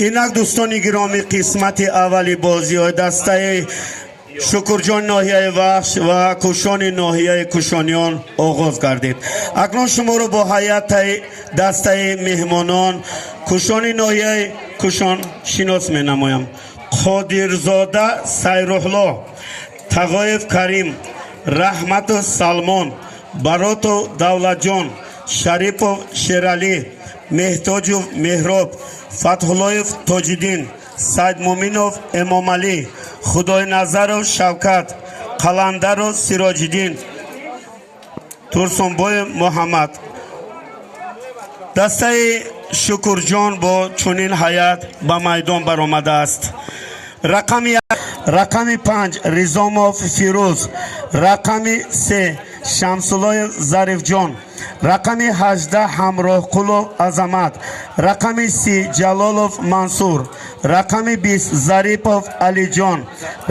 Инак дӯстони гиромӣ, қисмати аввали бозиҳои дастаи Шукурҷон ноҳияи Вахш ва Кӯшони ноҳияи Кӯшониён оғоз гардид. Акнун шуморо бо ҳайати дастаи меҳмонон Кӯшони ноҳияи Кӯшон шинос менамоям. Қодирзода Сайруҳло, Тағоев Карим, Раҳматов Салмон, Баротов Давлатҷон, Шарипов Шералӣ, Меҳтоҷов Меҳроб, Фатҳуллоев Тоҷиддин, Саидмуминов Эмомалӣ, Худойназаров Шавкат, Қаландаров Сироҷиддин, Турсунбоев Муҳаммад. Дастаи Шукурҷон бо чунин ҳайат ба майдон баромадааст. Рақами 5 Ризомов Фирӯз, рақами 3 Шамсуллоев Зарифҷон, рақами 18 Ҳамроҳқулов Азамат, рақами 30 Ҷалолов Мансур, рақами 20 Зарипов Алиҷон,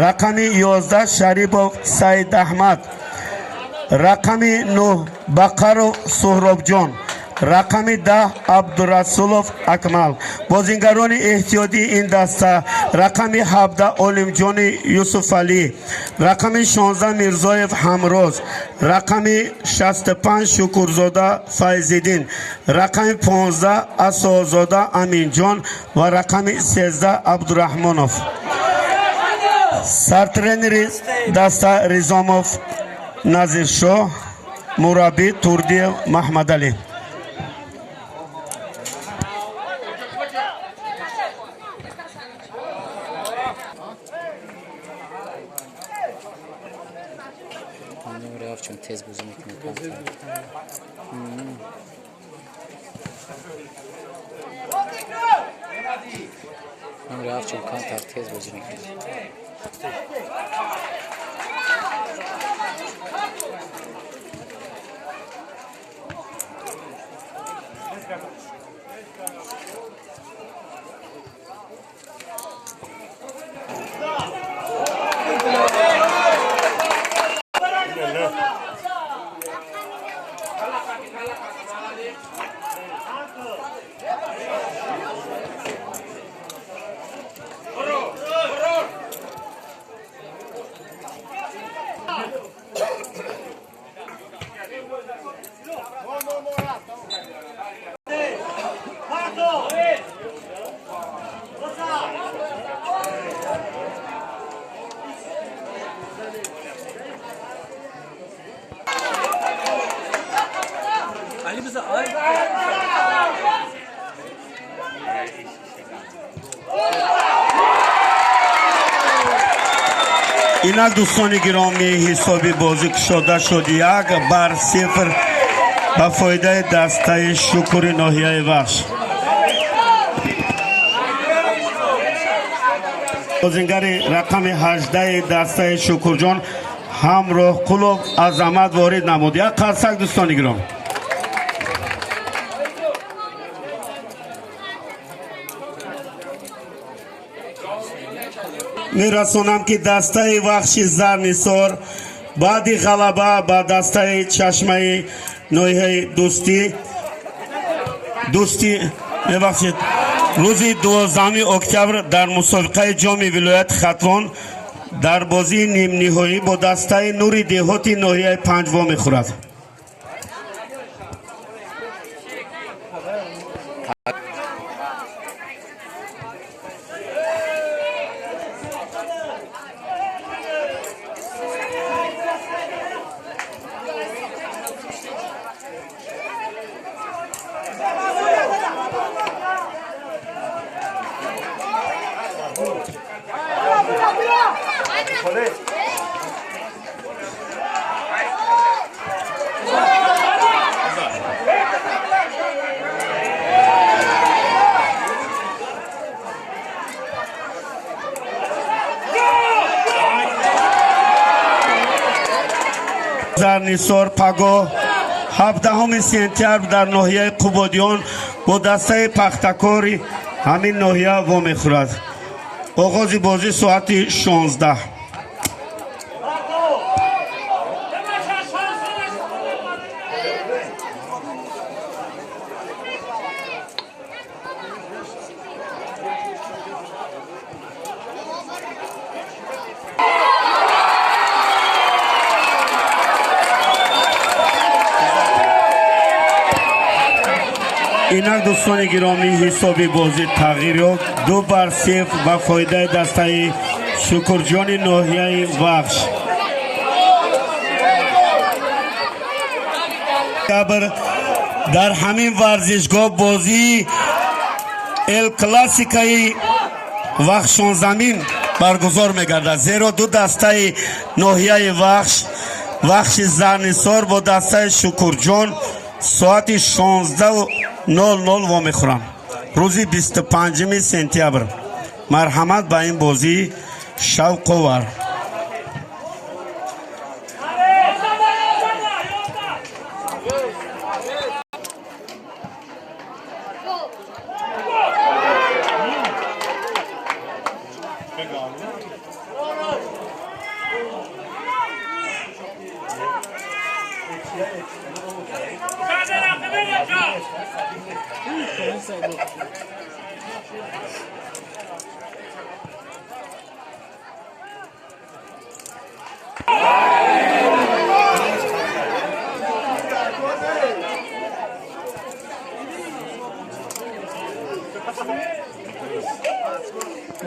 рақами 11 Шарипов Саидаҳмад, рақами 9 Бақаров Суҳробҷон, рақами 10 Абдурасулов Акмал. Бозингарони эҳтиётии ин даста: рақами 17 Олимҷони Юсуфалӣ, рақами 16 Мирзоев Ҳамроз, рақами 65 Шукурзода Файзиддин, рақами 15 Асозода Аминҷон ва рақами 13 Абдураҳмонов. Сартренери даста Ризомов Назиршоҳ, мураббӣ Турдиев Маҳмадалӣ. Чун тез бозӣ мекунад. Номери ҳафт чун камтар тез бозӣ мекунад. Инак дӯстони гиромӣ, ҳисоби бозӣ кушода шуд 1-0 ба фоидаи дастаи Шукури ноҳияи Вахш. Бозингари рақами 18 дастаи Шукурҷон Ҳамроҳқулов Азамат ворид намуд. Як қарсак дӯстони гиромӣ. Мерасонам ки дастаи Вахши Зарнисор баъди ғалаба ба дастаи Чашмаи ноҳияи Дӯстӣ мебахшед, рӯзи 12 октябр дар мусобиқаи ҷоми вилояти Хатлон дар бозии нимниҳоӣ бо дастаи Нури деҳоти ноҳияи Панҷ вомехӯрад. Зарнисор пагоҳ 17 сентябр дар ноҳияи Қубодиён бо дастаи Пахтакори ҳамин ноҳия вомехӯрад. Оғози бозӣ соати 16. Инак, дӯстони гиромӣ, ҳисоби бозӣ тағйир ёфт: 2-0 ба фоидаи дастаи Шукурҷони ноҳияи Вахш. Дар ҳамин варзишгоҳ бозии Эл Классикаи Вахшонзамин баргузор мегардад, зеро ду дастаи ноҳияи Вахш, Вахши Зарнисор бо дастаи Шукурҷон, соати 16:00 вомехӯранд рӯзи 25 сентябр. Марҳамат ба ин бозии шавқовар.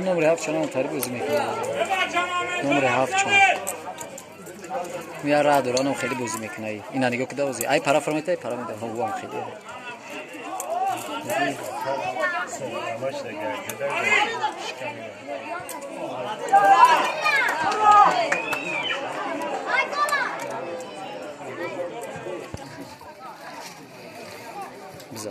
Номери ҳафт чонам тари бозӣ мекунад. Номери ҳафт чон. Я раҳ дора, ном хеле бозӣ мекунад. Ина нигоҳ куда бозӣ. Ай пара фармайта, ай пара меда. Ҳам хеле. Биза.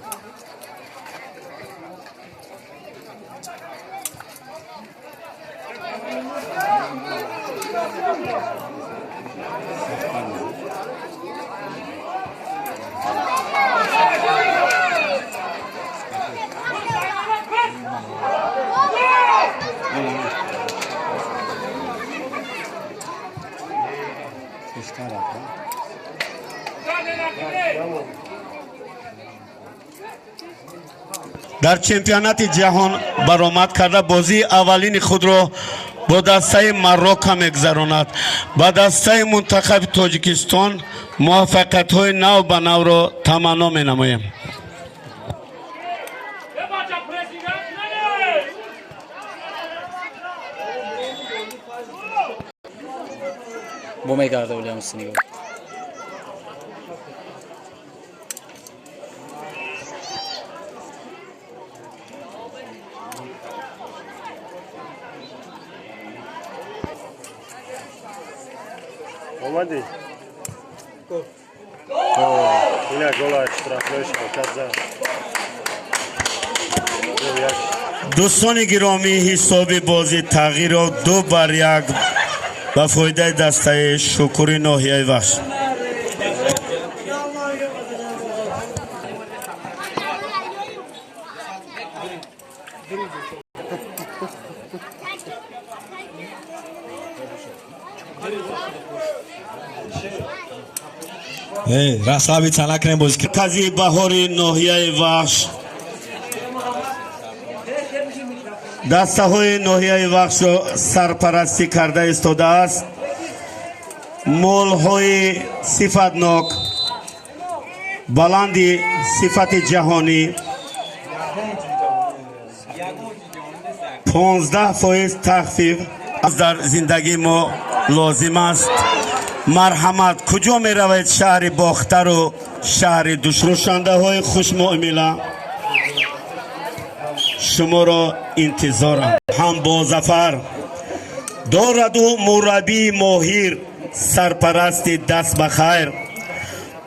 Дар чемпионати ҷаҳон баромад карда, бозии аввалини худро бо дастаи Марокко мегузаронад. Ба дастаи мунтахаби Тоҷикистон муваффақиятҳои нав ба навро таманно менамоем. Бо мегарда Улиамси, нигоҳ. Омадӣ? Ина гола штрафной Шавкат зад. 2-1. Дӯстони гиромӣ, ҳисоби бозӣ тағйир ёфт: 2-1 ба фоидаи дастаи Шукури ноҳияи Вахш. Эй, расслабиться накунем бозӣ. Маркази Баҳори ноҳияи Вахш. Дастаҳои ноҳияи Вахшро сарпарастӣ карда истодааст молҳои сифатнок, баланди сифати ҷаҳонӣ, 15% тахфиф дар зиндагии мо лозим аст. Марҳамат, куҷо меравед? Шаҳри Бохтару шаҳри Душрӯшандаҳои хушмуомила шуморо интизорам. Ҳам бозафар дораду мураббии моҳир, сарпарасти даст ба хайр.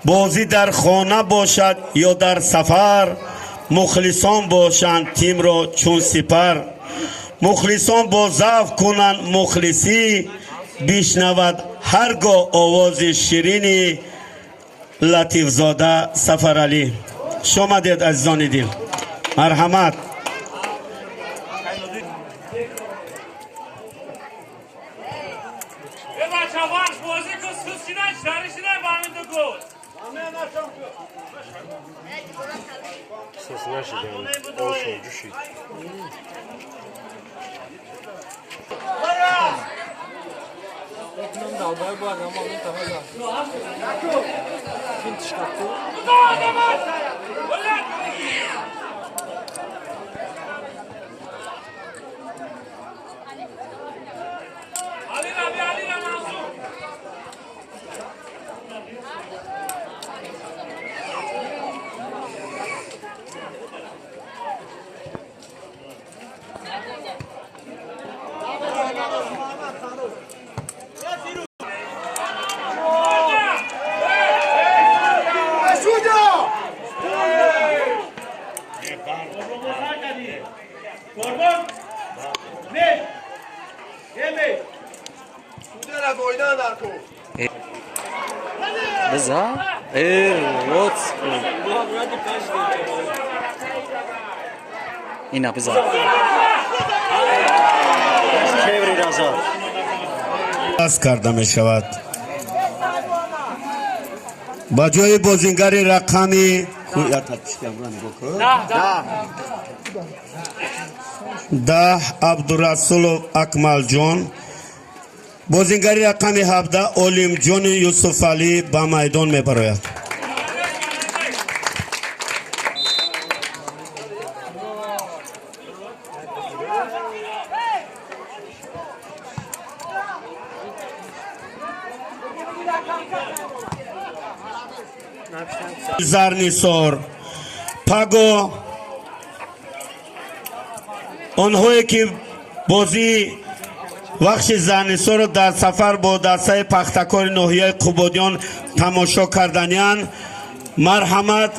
Бозӣ дар хона бошад ё дар сафар, мухлисон бошанд тимро чун сипар. Мухлисон бо завқ кунанд мухлисӣ, бишнавад Ҳар гоҳ овози ширини Латифзода Сафаралӣ. Шомадед, азизони дил, марҳамат. Ина биза. Ас карда мешавад. Ба ҷои бозингари рақами 10 Абдурасулов Акмалҷон, бозингари рақами 17 Олимҷони Юсуфалӣ ба майдон мебарояд. Зарнисор паго онҳое ки бозии вахши Зарнисорро дар сафар бо дастаи Пахтакори ноҳияи Қубодиён тамошо карданиянд, марҳамат.